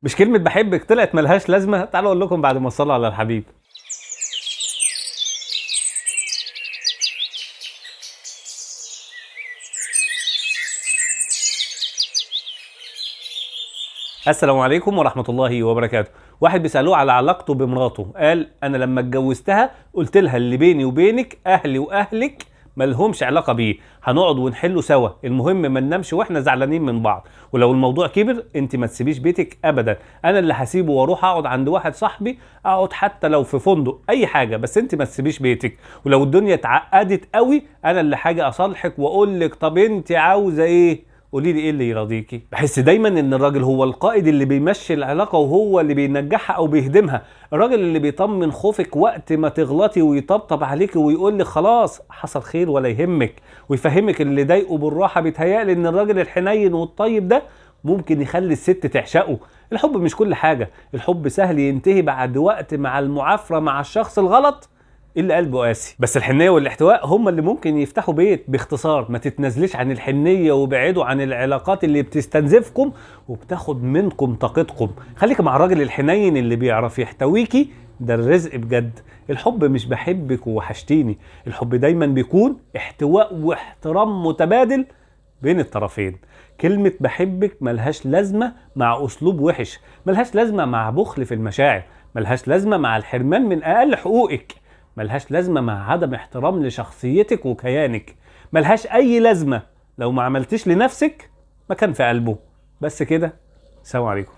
مش كلمة بحبك طلعت ملهاش لازمة؟ تعالوا اقول لكم بعد ما تصلوا على الحبيب. السلام عليكم ورحمة الله وبركاته. واحد بيسألوه على علاقته بمراته، قال أنا لما اتجوزتها قلت لها اللي بيني وبينك أهلي وأهلك ملهمش علاقة بيه، هنقعد ونحله سوا، المهم ما ننامش واحنا زعلانين من بعض، ولو الموضوع كبر انت ما تسيبيش بيتك ابدا، انا اللي هسيبه واروح اقعد عند واحد صاحبي، اقعد حتى لو في فندق اي حاجة، بس انت ما تسيبيش بيتك، ولو الدنيا اتعقدت قوي انا اللي حاجة اصالحك واقول لك طب انت عاوزة ايه؟ قولي لي ايه اللي يرضيكي. بحس دايما ان الراجل هو القائد اللي بيمشي العلاقة وهو اللي بينجحها او بيهدمها، الراجل اللي بيطمن خوفك وقت ما تغلطي ويطبطب عليكي ويقول لك خلاص حصل خير ولا يهمك، ويفهمك اللي ضايقه بالراحة. بيتهيألي ان الراجل الحنين والطيب ده ممكن يخلي الست تعشقه. الحب مش كل حاجة، الحب سهل ينتهي بعد وقت مع المعافره مع الشخص الغلط اللي قلبه قاسي، بس الحنيه والاحتواء هم اللي ممكن يفتحوا بيت. باختصار ما تتنازليش عن الحنيه وابعدوا عن العلاقات اللي بتستنزفكم وبتاخد منكم طاقتكم. خليك مع الراجل الحنين اللي بيعرف يحتويكي، ده الرزق بجد. الحب مش بحبك ووحشتيني، الحب دايما بيكون احتواء واحترام متبادل بين الطرفين. كلمة بحبك ملهاش لازمة مع أسلوب وحش، ملهاش لازمة مع بخل في المشاعر، ملهاش لازمة مع الحرمان من أقل حقوقك، ملهاش لازمة مع عدم احترام لشخصيتك وكيانك، ملهاش أي لازمة لو ما عملتش لنفسك مكان في قلبه. بس كده، سلام عليكم.